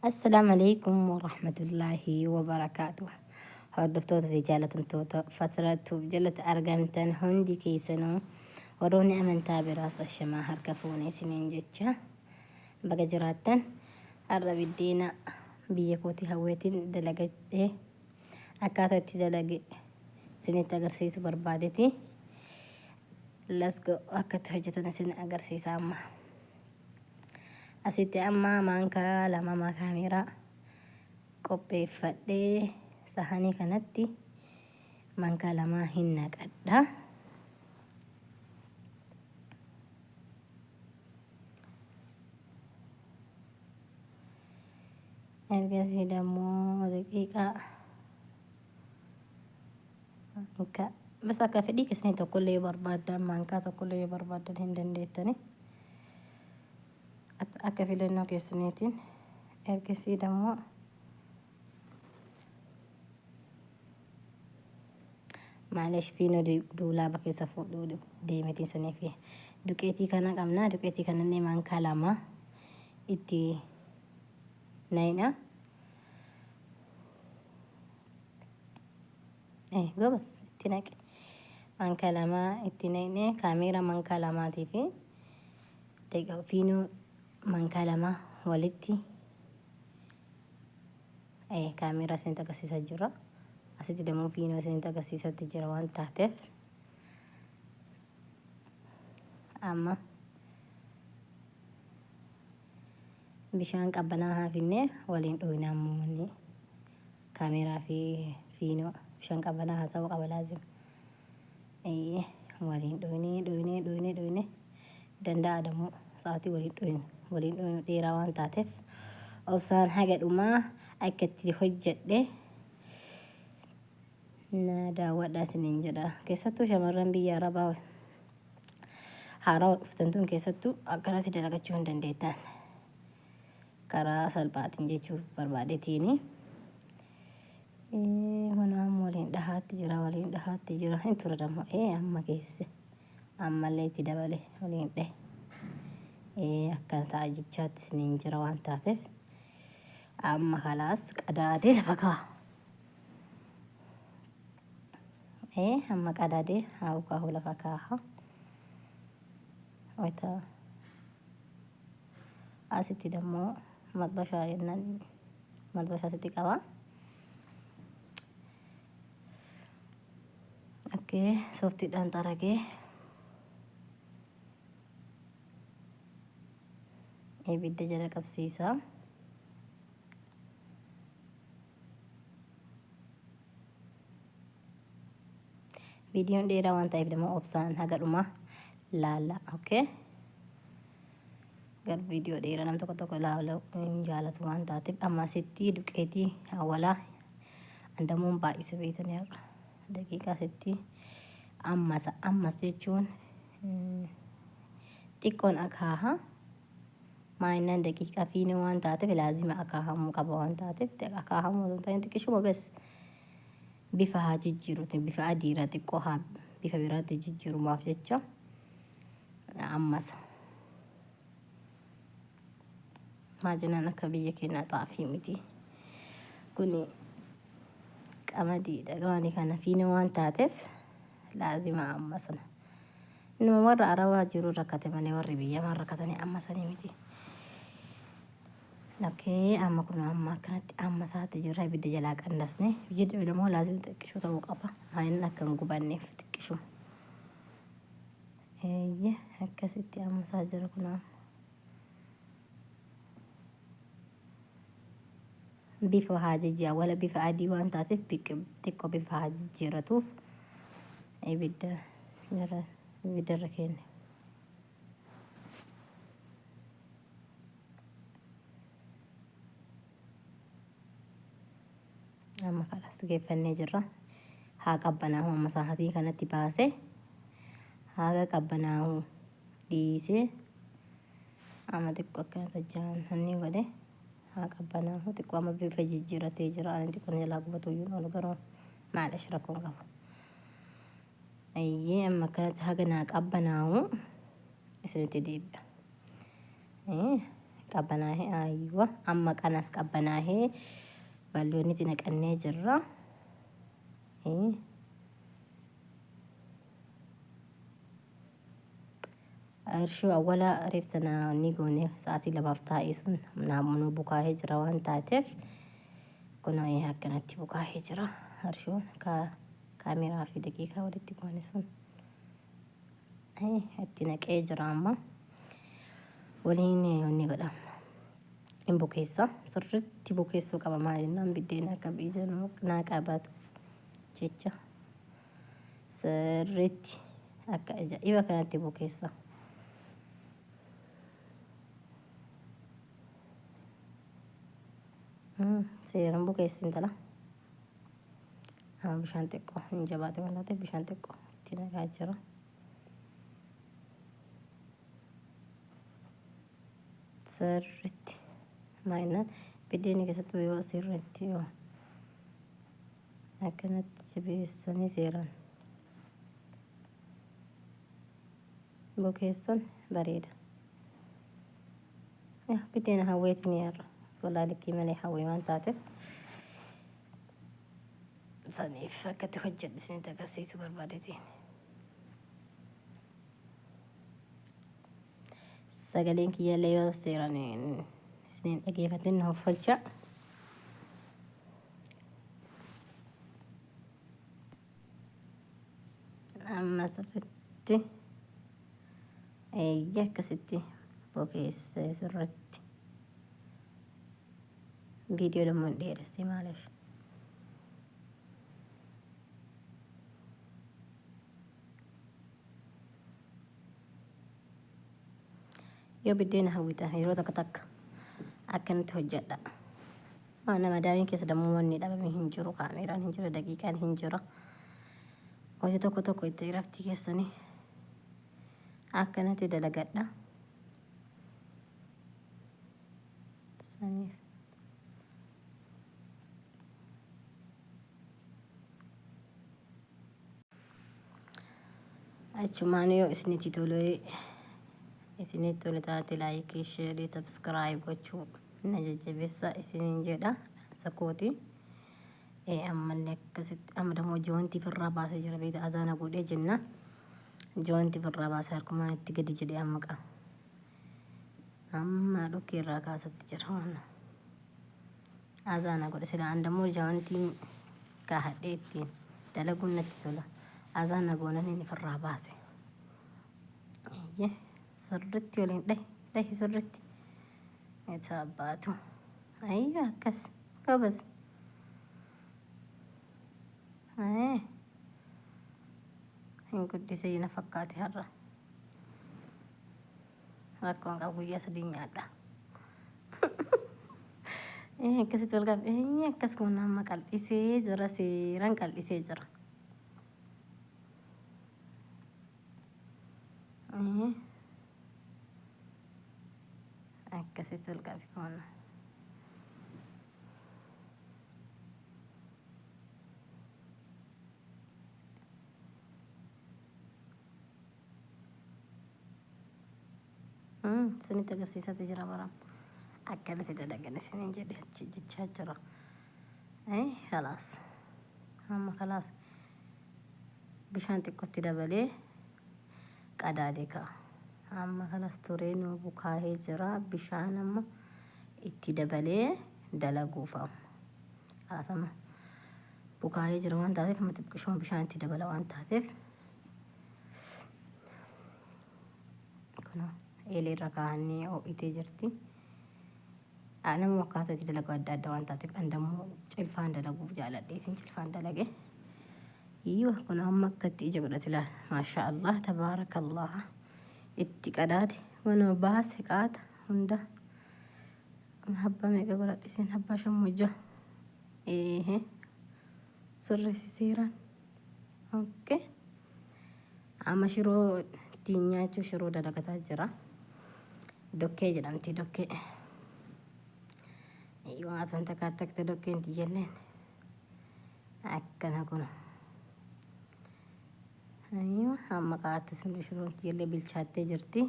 Assalaamu alaikum warahmatullaahi wabarakaatuh. Hordoftoota fi jaalatamtoota Fatira Tube jalatti argamtan hundi keessanuu warroonni amantaa biraas ashamaa harka fuune isiniin jecha baga jiraattan. Har'a biddeena biyya kootii hawweetiin dalagadhe akkaataa itti dalage isinitti agarsiisu barbaadeti. Let's go, akka itti hojjetan isin agarsiisa amma. Asitti amma maankaa 2 maakaameeraa qopheeffadhee sahanii kanatti maankaa 2 hin naqadha. Ergasii dammoo daqiiqaa maankaa bas akka fedhii keessanii tokkollee yoo barbaaddan, maankaa tokkollee yoo barbaaddan hin dandeettani. Akka filannoo keessaniitiin. Ergasii dammoo maalesh fiinoo duulaaba keessa fuudhuu deemetiin sanii fi duqeetii kana qabna. Duqeetii kanallee maankaa 2 itti nayina. Gobas itti naqe. Maankaa 2 itti naqne, kaameera maankaa 2 fi fiinoo maankaa 2 walitti kaameeraa isinitti agarsiisaa jira. Asitti dammoo fiinoo isinitti agarsiisatti jira waan taateef. Amma bishaan qabbanaa haa finnee waliin dhooynaa ammoo kaameeraa fi fiinoo bishaan qabbanaa haa ta'uu qaba laazim. Waliin dhooynee dhooynee dhooynee dhooynee danda'a dammoo sa'aatii waliin dhooynu waliin dhooynu dheeraa waan taateef obsaan haga dhumaa akka itti hojjedhe na daawwadhaa isiniin jedha. Keessattuu shamarran biyya Arabaa haarawaa dhuftan tun keessattuu akkanatti dalagachuu hin dandeettan. Karaa salphaatiin jechuuf barbaadetiini. Kun amma waliin dhahaatti jira, waliin dhahaatti jira. Hin ture dammoo amma geesse. Ammallee itti dabale waliin dhahe. Akkana ta'a jechaatti isiniin jira waan taateef. Amma kalaas qadaadee lafa kaa'a. Amma qadaadee haa kaa'u lafa kaa'a. Wayita asitti dammoo maxbashaa jennaan maxbashaa asitti qaba. Okay, sooftiidhaan xaragee ibidda jala qabsiisa. Viidiyoon dheeraa waan ta'eef immoo obsaan haga dhumaa laalla. Okay. Gar viidiyoo dheeraa nam tokko tokko ilaaluu hin jaalatu waan taateef amma asitti duqeetii awwalaa andamuun baay'ise beektanii har'a daqiiqaa asitti ammas ammas jechuun xiqqoon akaaha. Maayinnaan daqiiqaa fiinee waan taateef laazima akaahamuu qaba waan taateef akaahamuu osoo hin ta'in xiqqishuma bes bifa haa jijjiiruuti, bifa adiirraa xiqqoo haa bifa biraatti jijjiirumaaf jecha ammasa. Maajinaan akka biyya keenyaa xaafii miti. Kuni qamadiidha. Qamadii kana fiinee waan taateef laazima ammasana. Inuma warra Arabaa jiru rakkate malee warri biyyamaa rakkatanii amma sanii miti. Okay, amma kun amma akkanatti amma isaatti jirra, ibidda jalaa qannasne. Ibiddi immoo laazima xiqqishuu ta'uu qaba. Inni akka hin gubanneef xiqqishuma. Eeyyee, akkasitti amma isaa jira kun amma. Bifa haa jijjiira wala bifa adii waan taateef xiqqoo bifa haa jijjiirratuuf ibidda jala ibiddarra keenne. Amma kalas geeffannee jirra. Haa qabbanaa'u amma sa'aatii kanatti baasee haga qabbanaa'u dhiisee amma xiqqoo akkana tajjaan hanni godhe haa qabbanaa'u xiqqoo. Amma bifa jijjiirratee jira. Ani xiqqoo jalaa gubatu iyyuu oolu garuu maalish rakkoon qabu. Ayyee, amma akkanatti haga naa qabbanaa'u isinitti deebi'a. Qabbanaahee ayyuwa amma qanas qabbanaahee balloonitti naqannee jirra. Irshoo awwala reef tana ni goone sa'aatii 2f taa'ee sun naannoo bukaahee jira waan taateef kunoo akkanatti bukaahee jira. Irshoon kaameeraa fi daqiiqaa walitti goone sun itti naqee jira amma. Waliin wanni godha. Hin bukeessa. Sirriitti bukeessuu qaba maal jennaan biddeen akka ija naa qabatuuf jecha sirriitti akka ajaa'iba kanatti bukeessa. Seeraan bukeessi intala. Amma bishaan xiqqoo hin jabaate waan taateef bishaan xiqqoo itti naqaa jira. Sirriitti maayinaan biddeenni keessattuu yoo sirriitti yoo akkanatti jabeessanii seeraan bukeessan bareeda. Biddeena hawweetiin har'a walaa likkii malee hawwee waan taateef saniif akkatti hojjedhu isinitti agarsiisuu barbaadeetiin. Sagaleen kiyyallee yoo seeraan isiniin dhageeffatin na hoffolcha. Amma sirriitti eeyyee akkasitti bokeessee sirriitti viidiyoo dammoo hin dheeressee maaliif. Yoo biddeena hawwitan yeroo takka takka akkanatti hojjedha. Mana madaamiin keessa dammoo wanni dhabame hin jiru, kaameeraan hin jira, daqiiqaan hin jira. Wanti tokko tokko itti raftii keessanii akkanatti dalagadha. Saniif. Achumaan yoo isinitti tolee isinitti tole taate laayikii, sheerii, sabskiraayib gochuu na jajjabeessa isiniin jedha dhaamsa kooti. Ammallee akkasitti amma dammoo joontii firraa baasee jira beekta azaana godhee jenna. Joontii firraa baasee harkumaan itti gadi jedhee amma qaba. Amma dhukkee irraa kaasatti jira waan. Azaana godhe sila an dammoo jawantiin kaahadhee ittiin dalaguun natti tola. Azaana goonan inni firraa baase. Eeyyee sirritti waliin dhahi dhahi sirritti. Isa abbaatu. Ayyo akkas gobas. Hin guddisee na fakkaate har'a. Rakkoon qabu guyyaa sadii nyaadha. Akkasitti wal qabe akkas kun amma qal'isee jira seeraan qal'isee jira. Akkasitti wal qabe kun. Isinitti agarsiisatti jira baram. Akkanatti dalagan isiniin jedhe achi jechaa jira. Kalaas. Amma kalaas bishaan xiqqootti dabalee qadaadee ka'a. Amma kanas turee nu bukaahee jira. Bishaan amma itti dabalee dalaguuf amma. Kalaas amma bukaahee jira waan taateef amma xiqqishuma bishaan itti dabala waan taateef. Kunoo eelee irra kaa'annee ho'itee jirti. Namni akkaataa itti dalagu adda adda waan taateef an dammoo cilfaan dalaguuf jaaladheetiin cilfaan dalage. Iyyuu kun amma akkatti ija godhate laal. Maashaa Allah tabaarakallah. Itti qadaade wanuma baase qaata hunda. Habbaa meeqa godhadhe isin habbaa shan ja'a. Eehe sirreessi seeraan. Okay. Amma shiroo ittiin nyaachuu shiroo dalagataa jira. Dokkee jedhamti dokkee. Waan tan takka takka dokkeen tiyyalleen. Akkana kun. Amma qaatti sun shiroon tiyyallee bilchaattee jirti.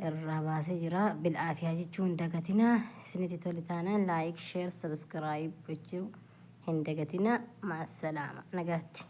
Irraa baasee jira. Bil'aafiyaa jechuu hin dagatinaa. Isinitti tole taanaan like, share, subscribe gochuu hin dagatinaa. Ma'assalaama. Nagaatti.